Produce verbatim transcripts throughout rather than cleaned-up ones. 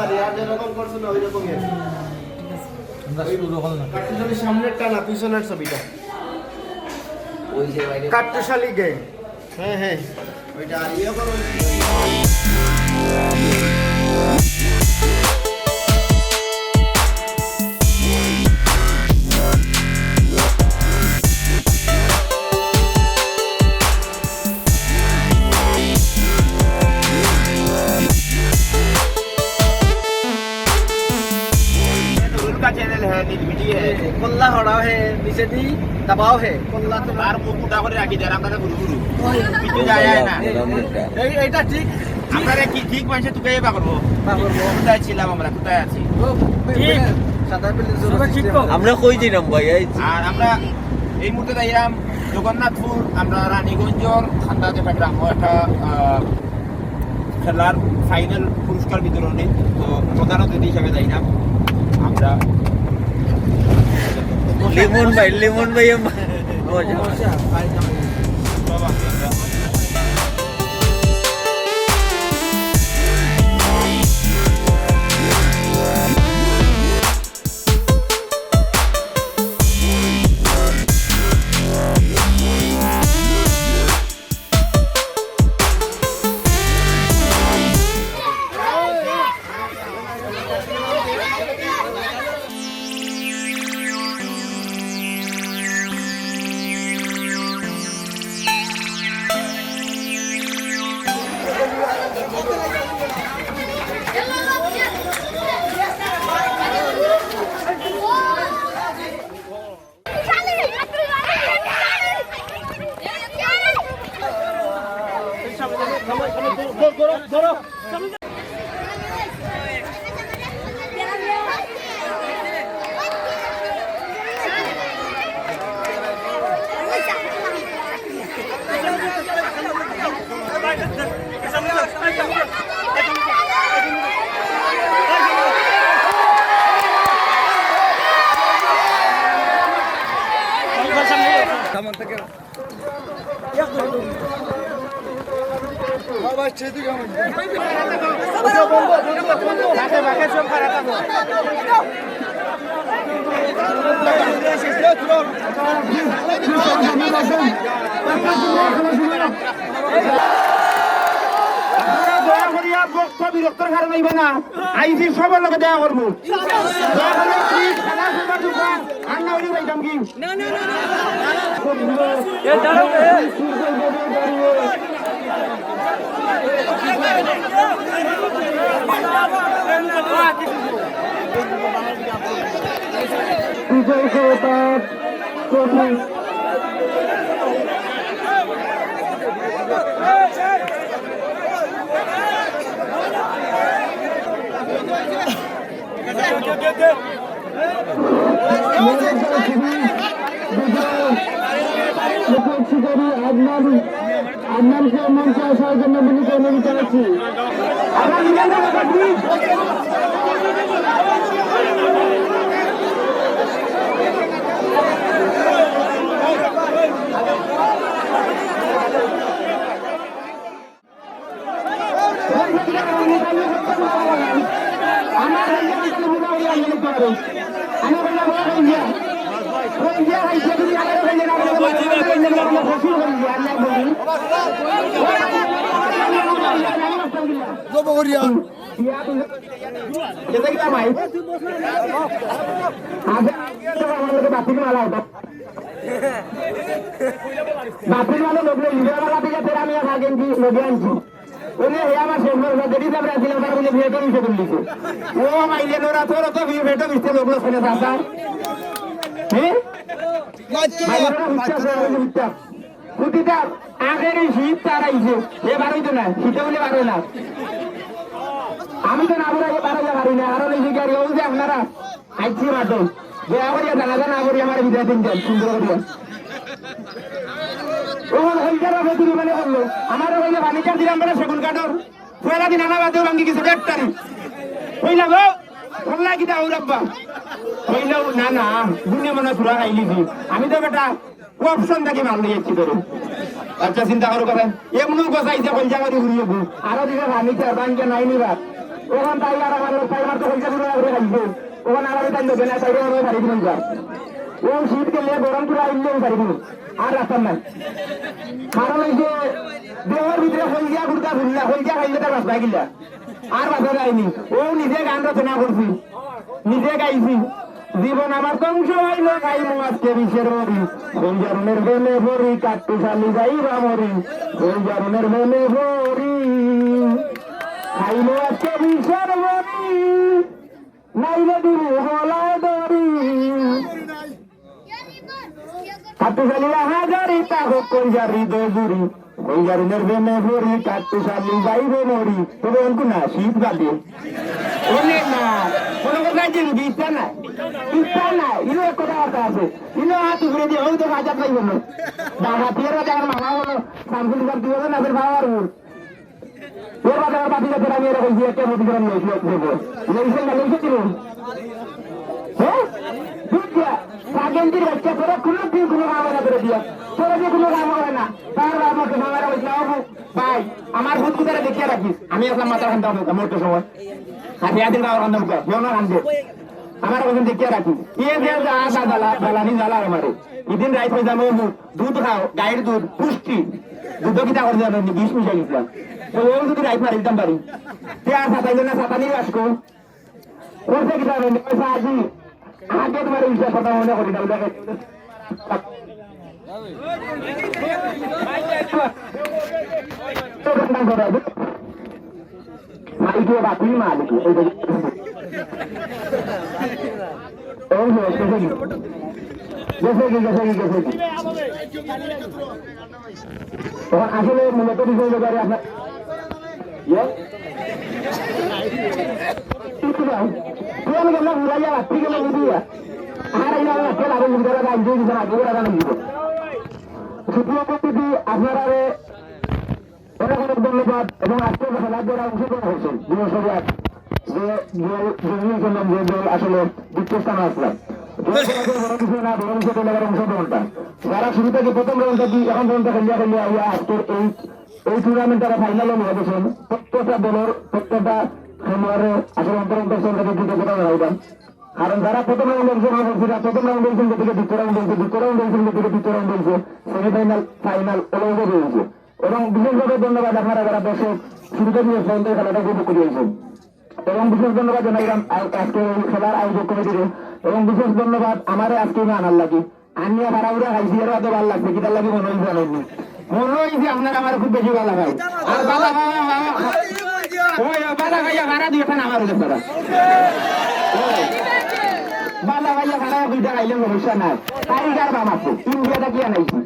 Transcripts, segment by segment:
আর ইয়ার যেরকম করছো না, ওই রকমই আছে। আমরা শুরু হল না। কাট্টুশালী সামনেরটা না, পিছনের ছবিটা। ওই যে বাইরে কাট্টুশালী গ্যাং। হ্যাঁ, হ্যাঁ। ওইটা ইয়ে করো। उनका चैनल है, निर्मिति है। কল্লা হড়াও হে, নিচেদি দাবাও হে। কল্লা তো আর মুখ উঠা করে রাখি দেয়, আমরা ঘুরু ঘুরু। কিছু যায় না। এই, এইটা ঠিক। আপনারা কি ঠিক মানুষে তুকাইয়া বার করবো? বার করবো। কোথায় ছিলাম আমরা, কোথায় আছি? ও, ঠিক। সাদা পেলে জোর ঠিক system। আমরা কই দিলাম ভাই, এই আর আমরা এই মুহূর্তে যাইলাম জগন্নাথপুর, আমরা রানীগঞ্জর খান্দা যেটা গ্রাম, একটা, আহ, খেলার ফাইনাল পুরস্কার বিতরণী। তো প্রধান অতিথি হিসাবে যাইলাম আমরা। লিমন ভাই, লিমন ভাই, আমার মজা। দয়া করিয়া বক্তা বিরক্তর কারণ অইবা না, আইছি সবার লগে দেখা করমু। দয়া করিয়া please খেলা শুরু করবা, আর না অইলে যাইতাম কি? বিজয় সরকার ট্রফি। আদনান, আদনানকে মঞ্চে আসার জন্য বিনীত অনুরোধ জানাচ্ছি। জবর করিয়া। বাপের মানে লোক লইলি, আমার বাপের আমি আর আগে আনছি, লগে আনছি। ওরে, হে আমার শেষ বয়স, দেখি যাবে, আসলে আমার বলে বিয়েটা নিষেধ করে দিছে। ও মাইলে নোরা, তোর তো বিয়ে, বিয়েটা দিচ্ছে লোক লোক শুনে, চাচা। হ্যাঁ? মাইলে নোরা, হুচ্চা, হুচ্চা। কুটিটা আগের এই শীত তার আইছে, হে বারোইতো না, শীতে বলে বারোয় না। আমি তো না বারোই, বারোই পারি না, আরো বেশি গাড়ি, ওই যে আপনারা আইছি মাঠে, দয়া করিয়া জানাজা না করি আমার বিদায় দিন দেন, সুন্দর করিয়া। ও হলজার বাপে তুমি মানে করলো, আমারও কইলে ফার্নিচার দিলাম বলে সেগুন কাঠর, পয়লা দিন আনা বাদেও ভাঙ্গি গেছে, দেড় তারিখ। কইলাম, "ও, হল্লা কিতা হউর আব্বা?" কইলো, "না, না, দুনিয়া মনে হয় পুরা খাইলিছি।" আমি তো বেটা অপশন থাকি মাল লইয়া কি করে। আচ্ছা, চিন্তা করো কথা। এমনও গোসাইছে কলজা করি ঘুরিয়ে গু। আরো দিকে ফার্নিচার ভাঙ্গে নাই নি বাদ। অখন তাই আর আমার লগে তাই আমার তো কইলজা পুড়া করে খাইছে। অখন আর আমি তাই লগে না, তাইরে আমি ছাড়ি দিমু। ও শীত গেলে গরম পুড়া আইলেও ছাড়ি দিমু। আর রাস্তা নাই। কারণ অউ যে দেহর ভিতরে কইলজা গুর্দা ফুললা, কইলজা খাইলে তার বাঁচা গেলা। আর বাঁচা যায়নি। ও নিজে গান রচনা করছি, নিজে গাইছি। জীবন আমার ধ্বংস অইলো, খাইমু আজকে বিষের বড়ি। কইলজার উনের প্রেমে পড়ি, কাট্টু শালি যাইবা মরি। কইলজার উনের প্রেমে পড়ি, খাইমু আজকে বিষের বড়ি। নাইলে দিমু গলায় দড়ি। কাট্টু শালি রাহাজারি, তা হোক কইলজার হৃদয় জুড়ি। কইলজার উনের প্রেমে পড়ি, কাট্টু শালি যাইবো মরি। তবে অনকু না, শীত বাদে। অনে না, কোনো কথা জিন্দগি ইচ্ছা নাই। ইচ্ছা নাই, ইনো এক কথাবার্তা আছে। ইনো হাত উপরে দিয়া, অউ তো কাজাত নাই বললো। দাদা, পিয়ার বাদে আমার মামা বললো, শামসুল ইসলাম, তুই বলো না, ফের বাবা আর উঠ। এর বাদে আমার বাতিজা তোরা আমি এরকম দিয়ে একটা মতিকরণ লইছি, এক দেবো। লইছে না, লইছে কি রে? হ্যাঁ? বুঝ গিয়া, পাগেন্দির বাচ্চা, তোরা কোনো দিন কোনো কাম হয় না করে দিয়া। তোরা দিয়ে কোনো কাম হয় না। তার বাবা মাকে ভাঙারা বলছে, "বাবু, ভাই, আমার ভূত কুতারে দেখিয়া রাখিস।" আমি আসলাম মাথার খান্দা মুখা, মরতে সময়। আর বিয়া দিন বাবার খান্দা মুখা, কেউ না খান্দে। আমার ওখানে দেখিয়া রাখিস। ইয়ে যে যা, যা, জ্বালা, জ্বালানি জ্বালা আমারে। ইদিন রাইত হয়ে যাবে, দুধ খাও, গাইর দুধ, পুষ্টি। দুধ কিতা করে জানো নি? বিষ মিশাই দিছিলাম। তো ও যদি রাইত মারি দিতাম পারি। তে আর সাতাইলে না, সাতানি রাখো। করছে কিতা জানো নি? পয়সা আজি। আগে তোমার এই কথা মনে করি না, ওটাকে। তো ঘন্টা করে। মালিকে বাকি মালিকে। এই যে, এই যে, গেছে কি? গেছে কি, গেছে কি, গেছে কি? তখন আসলে মূলত বিষয় হলো যে আপনার, ইয়ে? কিছু না। পুরান গেল, ঘুরাইয়া রাত্রি গেল, নিদিয়া। আর এই আমার তেল আরো নিদিয়া, আর এই যে কিছু না, ঘুরে রাখা নিদিয়া। সুপ্রিয় উপস্থিতি, আপনারা অনেক অনেক ধন্যবাদ এবং আজকে খেলার যারা অংশগ্রহণ করছেন, যুব সরিয়ার যে দল, জঙ্গি করলাম, যে দল আসলে দ্বিতীয় স্থানে আসলাম। দল করাতে বড় কিছু না, বড় বিষয় হলো এবার অংশগ্রহণটা। যারা শুরু থেকে প্রথম রাউন্ড থাকি এখন পর্যন্ত খেলিয়া খেলিয়া আইয়া আজকের এই, এই টুর্নামেন্ট তারা ফাইনালও নিয়ে গেছেন। প্রত্যেকটা দলের, প্রত্যেকটা খেলোয়াড়ের আসলে অন্তর অন্তর সঙ্গে কৃতজ্ঞতা জানাইলাম। কারণ যারা প্রথম রাউন্ড অংশগ্রহণ করছে, তারা প্রথম রাউন্ড হয়েছেন গতিকে দ্বিতীয় রাউন্ড হয়েছে, দ্বিতীয় রাউন্ড হয়েছেন গতিকে তৃতীয় রাউন্ড হয়েছে, সেমিফাইনাল, ফাইনাল, অলওয়েজ হয়েছে। এবং বিশেষভাবে ধন্যবাদ আপনারা যারা দর্শক শুরু থেকে শেষ পর্যন্ত খেলাটা উপভোগ করে আইছেন। এবং বিশেষ ধন্যবাদ জানাইলাম আ-, আজকে এই খেলার আয়োজক কমিটিকে। এবং বিশেষ ধন্যবাদ আমারে আজকে না আনার লাগি। আনিয়া ভাড়া উড়া খাইছি, এর বাদে ভালো লাগছে। কিতার লাগি মনে হইছে জানেননি? মনে হইছে আপনারা আমার খুব বেশি ভালো খাই। আর বালা খাওয়া, খাওয়া, ওই, ওই, বালা খাইয়া ভাড়া দিয়ে খান আমার হইলে তারা। ওই, বালা খাইয়া ভাড়া দুইটা খাইলে সমস্যা নাই। তাই কার বাম আছে? ইন্ডিয়াটা কি আনাইছি?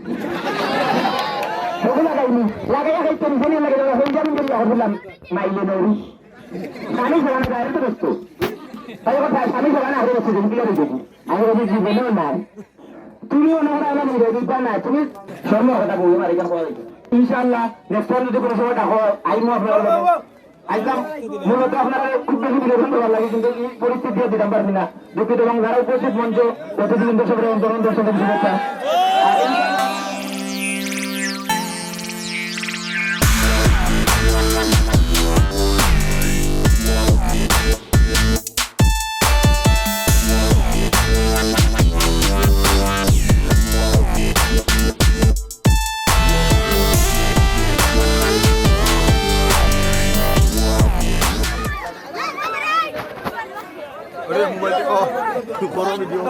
ওগুলা খাইনি। লাগাইয়া খাইতে নিচে নিয়ে লাগে, হয়ে যাবেন, করিয়া করলাম। মাইলে নৌরি। স্বামী সমান বাইরে তো বসতো। তাই ওর স্বামী সমান আগে বসতো, যদি বিয়ে হয়ে যেত। আমি ওদের জীবনেও নাই। তুমিও না হয় আমার নিয়ে দিবা না, তুমি স্বর্ণ কথা বলবো, আর এখানে কথা বলবো। ইনশাআল্লাহ, নেক্সট টাইম যদি কোনো সময় ডাকো, আইমো আপনারা বলবো। আইতাম, মূলত আপনারা খুব বেশি বিনোদন করার লাগে, কিন্তু এই পরিস্থিতি দিয়ে দিতাম পারছি না। দুঃখিত। এবং যারা উপস্থিত মঞ্চ, অতিথিবৃন্দ সবাই অন্তর অন্তর শুভেচ্ছা। আরে মোবাইল টিপো, বড় ভিডিও।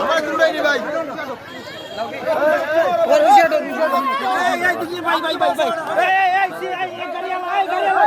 আমার কুড়াই নি ভাই। এই, এই, দেখি, ভাই, ভাই, ভাই, ভাই। এই, এই, এই, সি-, এই, এই, গাড়ি আলা, এই, গাড়ি আলা।